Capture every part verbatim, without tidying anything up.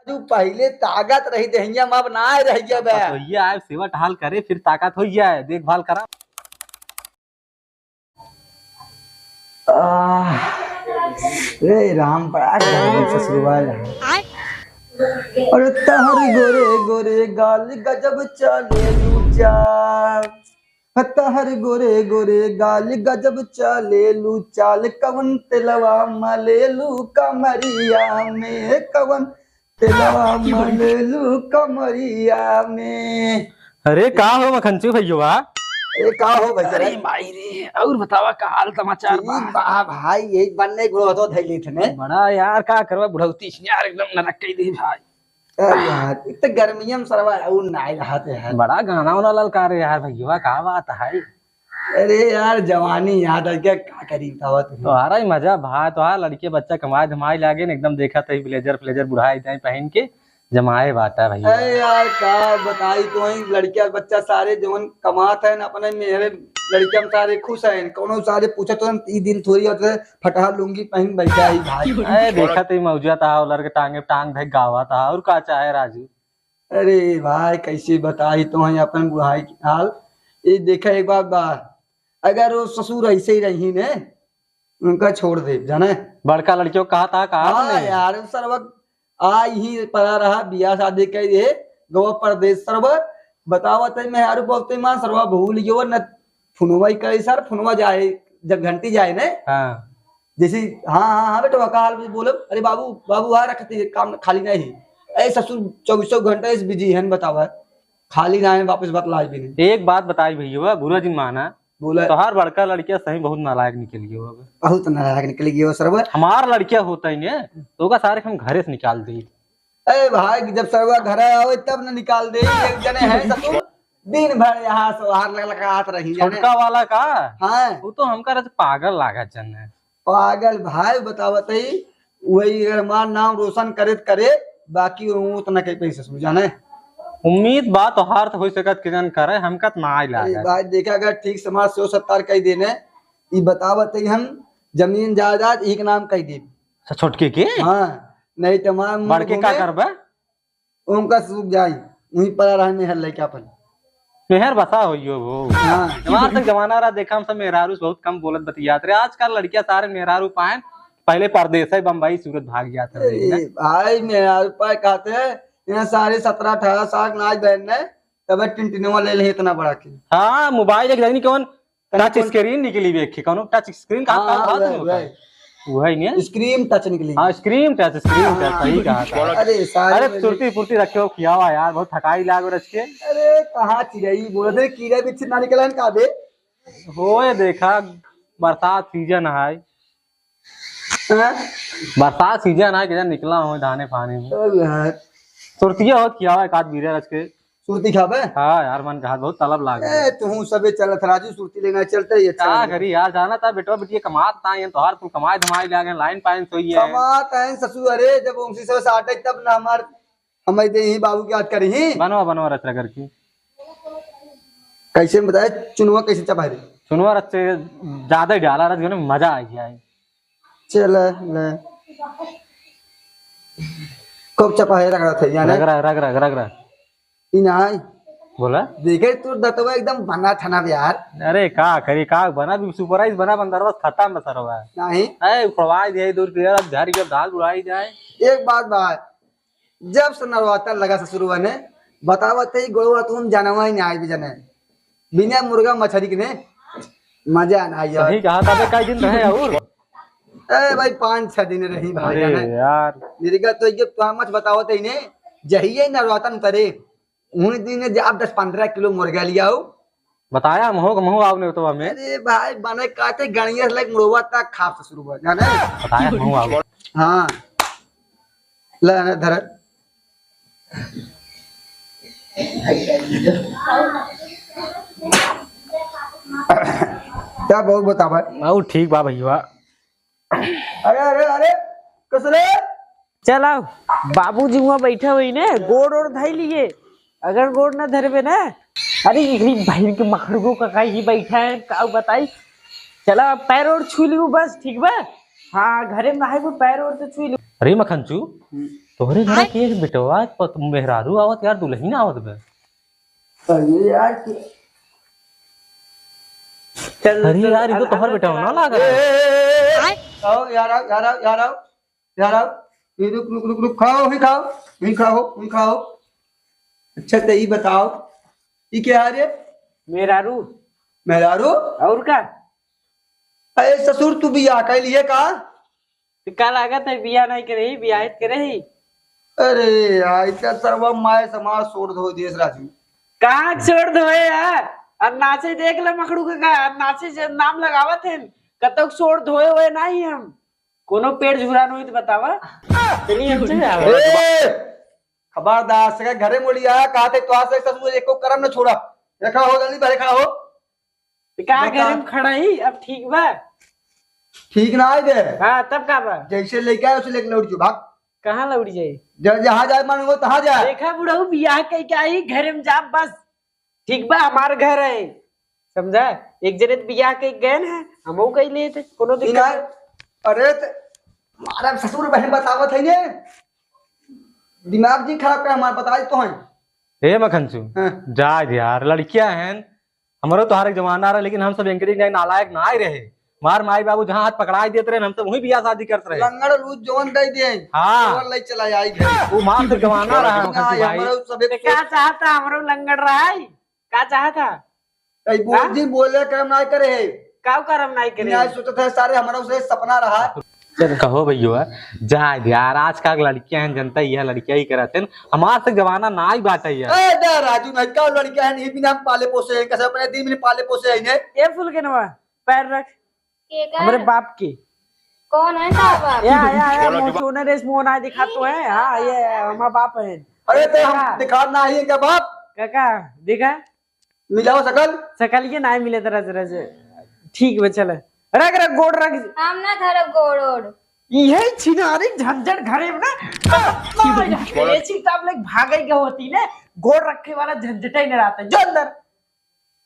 तू पहिले ताकत रही देहिया में, अब ना रह गया बे। तो ये आए सेवा टहाल करे, फिर ताकत हो जाए, देखभाल करा। आह, रे राम, बड़ा गरम ससुरवा है। अरे तहर गोरे गोरे गाल गजब चाले लू चाल। तहर गोरे गोरे गाल गजब चाले लू चाल। कवन तेलवा मले लू कमरिया में, कवन तेलवा मले लू कमरिया में। अरे का हो मखंचू भैया? ए, का हो भाई? अरे माई रे, और बतावा का हाल समाचार बा? ठीक बा भाई, यही बनने को तो धैली थे ने। बड़ा यार, का करवा बुढ़ौती यार, एकदम नरक कई दी भाई। अरे यार, एक तो गर्मिया में सरवा और नाई रहते हैं। बड़ा गाना वाना ललकार यार भैया, का बात है? अरे यार, जवानी याद आ गया, का करी बतावा तू? तोहारा ही मजा भा, तोहार लड़के बच्चा कमाए धमाए लागे न, एकदम देखा तही ब्लेजर फ्लेजर बुढ़ाई जाए पहन के जमाए बाटा भैया। अरे यार, का बताई तो ही, लड़किया बच्चा सारे जवन कमात हैं अपने मेहरे लड़किया में सारे खुश हैं, कोनो सारे पूछत हैं, ई दिन थोड़ी होत है, फटहा लुंगी पहन बैठा ही भाई। अरे देखा तही मौजा तहा, लड़के टांगे टांग धक गावा तहा, और का चाहे राजू? अरे भाई, कैसे बताई तो है अपन बुढ़ाई की हाल। ये देखा एक बात बा, अगर वो ससुर ऐसे ही रही ने, उनका छोड़ दे, जाने। बड़का लड़कियों कहा था, कहा हाँ नहीं? यार, उ सरवा आई ही पड़ा रहा, बियाह शादी कई दे, गवा परदेश सरवा, बतावत है, मैं यार बोलते माँ सरवा भूल गयो न, फोनवा ही करे सर, फोनवा जाए, जब घंटी जाए ने, हाँ। जैसे, हाँ, हाँ, हाँ, बेटवा, का हाल बा? बोलो, अरे बाबू, बाबू, आ रखते हैं, काम खाली नहीं। ए ससुर, चौबीसों घंटा इस बिजी है, बतावा, खाली ना है, वापस बतलाए भी नहीं। एक बात बताई भैया, बुरा जिन माना, बोला। तोहार बड़का लड़किया सही बहुत नालायक निकल गयो अब। बहुत नालायक निकल गयो सरवा। हमार लड़किया होता ही ने, तो ओका सारे हम घरे से निकाल दी। ए भाई, जब सरवा घर आवे तब न निकाल दे। एक जने हैं ससुर, दिन भर यहाँ से वहाँ लग-, लगात रही जाने। छोटका वाला का? हाँ। वो तो हमका रच पागल लागत जन है। पागल भाई बतावत ही, वही अगर हमार नाम रोशन करे त करे, बाकी वो उतना कहीं पैसे ससुर जाने। उम्मीद बा तोहार त हो सकत के जन करे, हमका त ना आई अरे लागत। भाई देखा, अगर ठीक से हमार सेवा सत्कार कई देने, ई बतावत ही हम जमीन जायदाद एक नाम कई देब। अच्छा, छोटके के? हाँ, नहीं तो हमार मुंह बड़के का घूमे। करबे? उनका सूख जाई, वहीं पड़ा रहे मेहर लेके अपन। मेहर बसा होइयो वो। हाँ। हमार तक जमाना रहा, देखा हम सब मेहरारू से बहुत कम बोलत बतियात रहे। आजकल लड़किया सारे मेहरारू पाएन, पहले परदेस है, बम्बई, सूरत भाग जात रहे। अरे भाई, मेहरारू पाए कहते हैं, यहाँ सारे सत्रह अठारह साल नाच बहन ने, तब टिनटिनवा ले ले इतना बड़ा के। हाँ, मोबाइल एक जानी कौन टच स्क्रीन निकली बे, कौनो टच स्क्रीन का, हाँ, का बात वही, नहीं होता है। वही। वो है नहीं? स्क्रीन टच निकली। हाँ, स्क्रीन टच, स्क्रीन टच, हाँ। सही कहा था। अरे, सारे अरे, में सुरती फुर्ती रखे हो, खियावा यार, बहुत थकाई लाग रच के। अरे, कहाँ चिड़ई बोल दे, कीड़ा बिच्छू ना निकलन का बे? होए देखा, बरसात सीजन है। हाँ? बरसात सीजन है, किधर निकला हो धाने पानी में। अरे यार। सुरतिया होत खियावा एक आध बीरा रच के। सुरती खाबे? हाँ यार, मन कहा बहुत तलब लाग ए, गया। तू सबे चलत राजू, सुरती लेना चलते ही अच्छा का लगे। करी यार, जाना था बेटवा बिटिया कमात ना है, तोहार कुल कमाए धमाए लागे, लाइन पाइन सोई है। कमात है ससुर, अरे जब उनसे सब साटे तब ना हमार, हमारे दे ही बाबू की याद करी ही। बनवा, बनवा रच रगड़ की। कैसे में बताए, चुनवा कैसे चबाए रे? चुनवा रच से ज्यादा ही डाला रच, मजा आ गया है। चल, ले। कब चपा है रगड़ा था, जाने? रगड़ा, रगड़ा, रगड़ा। ई नाई। बोला? देखे तू दतवा एकदम बना था ना बे यार। अरे का करी, का बना भी सुपराइज बना बंदरवा खत्म बस सरवा। नहीं। ए, उखड़वाई दे दूर के यार, झाड़ी के दाल उड़ाई जाए। एक बात बा, जब से नरवाता लगा ससुरवा ने, बतावत ही गोड़वा तुम जानवा ही नहीं आए भी जाने। बिना मुर्गा मछरी के ने मजा ना आइया। सही कहा, तबे कई दिन रहे और? ए भाई, पाँच छह दिन रही भाई अरे जाने। यार। मेरी का तो ये तो मत बतावत ही ने, जहिए नरवातन उतरे, उन्हीं दिन जाब दस पन्द्रह किलो मुर्गा लिया हो। बताया हम हो, हम हो, आपने तो हमें। अरे भाई, बने काटे गणिया से लेके मुड़वा तक खाप ससुरवा, जाने? बताया हम हो, आप। हाँ। ले, आने धर। क्या बहुत बतावा? आओ, ठीक बा भैया। अरे, अरे, अरे, कस रे? चल आओ, बाबूजी वहाँ बैठा हुई ने, गोड़ ओड़ धई लिए। अगर गोड़ न धरबे ना, अरे एकरी बहिन के मखड़गो का काई ही बैठा है, का बताई? चला पैर ओर छू लियो बस, ठीक बा? हाँ, घरे में रहे वो पैर ओर तो छू लियो। अरे मखनचू, हम्म। तोहरे घर के एक बेटवा, प-, मेहरारू आवत यार, दुलहिन आवत बे। अरे यार, कि-, चल, अरे चल, यार, ई तो अल-, तोहर अल-, बेटवा ना अल-, लागा ए, है। ए, ए, ए, ए, आय? आओ यार, आओ यार, आओ यार, आओ यार, आओ। ये रुक, रुक, रुक, रुक, खाओ, ही खाओ, ही खाओ, ही खाओ। अच्छा, तो ई बताओ, ई क्या है रे? मेहरारू। मेहरारू? और का? अरे ससुर, तू बियाह कर लिए का? तो का लागत है, बियाह नहीं करे ही, बियाह करे ही। अरे यार, इतना सरवा माय समाज छोड़ दो देश राजू। कहाँ छोड़ दो है यार? अब नाचे देख ले मखड़ू के का, अब नाचे जे नाम लगावत है, कतौ छोड़ धोए हुए नहीं हम। कोनो पेड़ झुरान होई तो बतावा। चलिए, हम चले जाओ। ए, खबरदार से घरे मोड़ी आया, कहा थे तो आज से ससुर एको करम न छोड़ा। देखा हो, जल्दी बाहर खड़ा हो। तो का बता। घरे में खड़ा ही, अब ठीक बा? ठीक ना आए दे। हाँ, तब का बा? जैसे लेके आए, उसे लेके लौट जो, भाग। कहाँ लौट जाए? ज-, जहाँ जाए मन हो, तहाँ जाए। देखा बुढ़ऊ, बियाह कई के आई, घरे में जा बस। ठीक बा, हमार घर है, समझा? एक जने त बियाह कई गए न, हमहू कई लेते, कोनो ई दिक्कत ना, नहीं। अरे त, मारा ससुर बहन बतावत है ने, दिमाग जी खराब कर हमार, बताई तो है। ए मखनसू, हाँ। जा यार, लड़कियां हैं, हमरो तोहार एक जमाना रहे, लेकिन हम सब एंकरी नहीं, नालायक ना आए रहे। हमार माई बाबू जहाँ हाथ पकड़ाई देत रहे, हम सब वहीं बियाह शादी करत रहे। लंगड़ लूज जवन दे दे, हाँ। जवन ले चला आई घर। वो मार से जमाना रहा है, ना, मखनसू भाई। हमरो सब एक तो का चाहता, हमरो लंगड़ रहा है? का चाहता? कई बोल हाँ? जी, बोले करम नाई करे है। का करम नाई करे? नाई सोचत है सारे, हमरा उसे सपना रहा। चल, कहो भैया, जा यार, आजकल लड़कियां हैं, जनता यह लड़कियां ही करत हैं, हमार से जमाना नाई बाटे यार। ए, दे राजू, नहीं का लड़कियां हैं, नहीं बिना हम पाले पोसे हैं, कैसे अपने दिन में पाले पोसे हैं इन्हें? ए फुलगनवा, पैर रख। के का? हमरे बाप के। कौन है का बाप? या, या, या, मोचोना रेस मोहना दिखा तो है, हाँ, ये हमारा बाप है। अरे, तो हम देखा। दिखा ना ही है क्या बाप? काका, देखा? मिलाओ शकल। शकल के नाई मिले त रज रज। ठीक बा, चल। रख, रख, गोड़ रख। हम ना धरब गोड़ ओड़। इहे छिनारी झंझट घरे में ना। ये छिताब लेके भागे के होती ने, गोड़ रखे वाला झंझट ही न रहता। जो अंदर।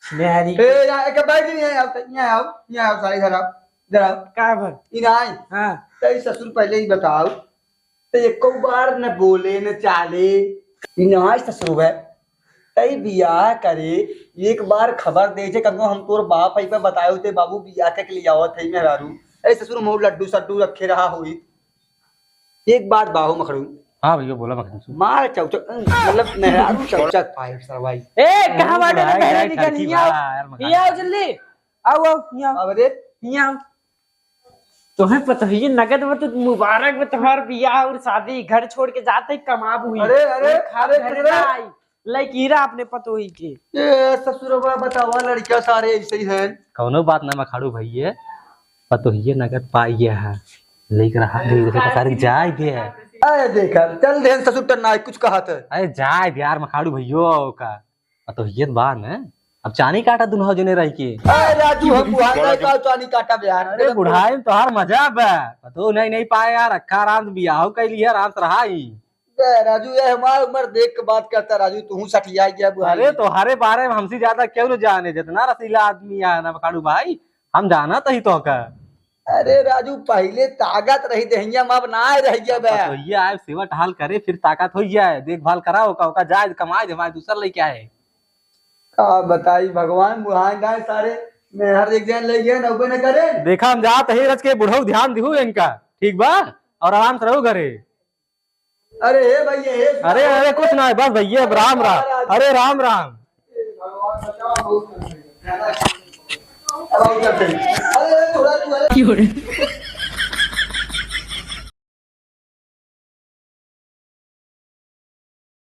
छिनारी। ए, यहाँ एक बैठ, यहाँ आओ, यहाँ आओ, यहाँ आओ, सारे इधर आओ, इधर आओ। का भर? इनाय। हाँ। तेरी ससुर पहले ही बताओ। तो एको बार न बोले न चाले। ई नाई ससुर है। तई बियाह करे, एक बार खबर दे जे, कम से कम हम तोर बाप है पे बतायो ते बाबू बियाह के लिए आवत है मेहरारू। ए ससुर मोर लड्डू सड्डू रखे रहा होई। एक बात बाहो मखड़ू। हाँ भैया बोला मखड़ू। मार चौचक, मतलब मेहरारू चौचक पाए सरवाई। ए, कहाँ बाटे? अरे, पहले निकल, यहाँ आओ। यहाँ आओ जल्दी। आओ, आओ, यहाँ आओ। अब रे। यहाँ आओ। तोहे पता है, ये नगद में तो मुबारक में तुम्हार बियाह और शादी, घर छोड़ के जाते ही कमाब हुई। अरे, अरे, और खाब अरे, घर अरे। ना आई। लाइक हीरा अपने पतोही के। ए, ससुरवा बतावा, लड़कियां सारे ऐसे ही हैं। कौनो बात ना मखाड़ू भैये, पतोहिये नगद पाइये है। लेकर हाथ धीरे से पसारी जाए दे। अरे देखा, चल दे ससुर टन्ना, कुछ कहा था। अरे जाए दे यार मखाड़ू भैयो का। आ तो ये बात है, अब चानी काटा दुनो जने रह के। अरे राजू, हम बुढ़ाई में का चानी काटा बे यार? अरे बुढ़ाई में तोहार मजा बा, पतो नहीं, नहीं पाए यार, अक्खा आराम से बियाह कर लिया, आराम से रहाई। बे राजू, ये हमार उम्र देख के बात करता राजू, तू सठिया गया बुढ़ाई अरे में। तोहरे बारे में हमसे ज्यादा क्यों न जाने, जितना रसीला आदमी है ना मखाड़ू भाई, हम जाना तही तो का। अरे राजू, पहले ताकत रही देहिया में, अब ना रह गया बे। तो ये आए सेवा टहाल करे, फिर ताकत हो जाए, देखभाल कराओ का, ओका जाए कमाए, जमाए दूसर लेके आए। का बताई भगवान, बुढ़ाए गाए सारे, मैं हर एक जन ले गए, नौबे न करे। देखा, हम जात ही रच के बुढ़ऊ, ध्यान दिहू इनका, ठीक बा? और आराम से रहू घरे। अरे हे भैया, हे अरे, अरे, कुछ ना है, बस भैया, राम, राम। अरे, राम, राम। भगवान बचाओ, बहुत अरे, थोड़ा तू, अरे।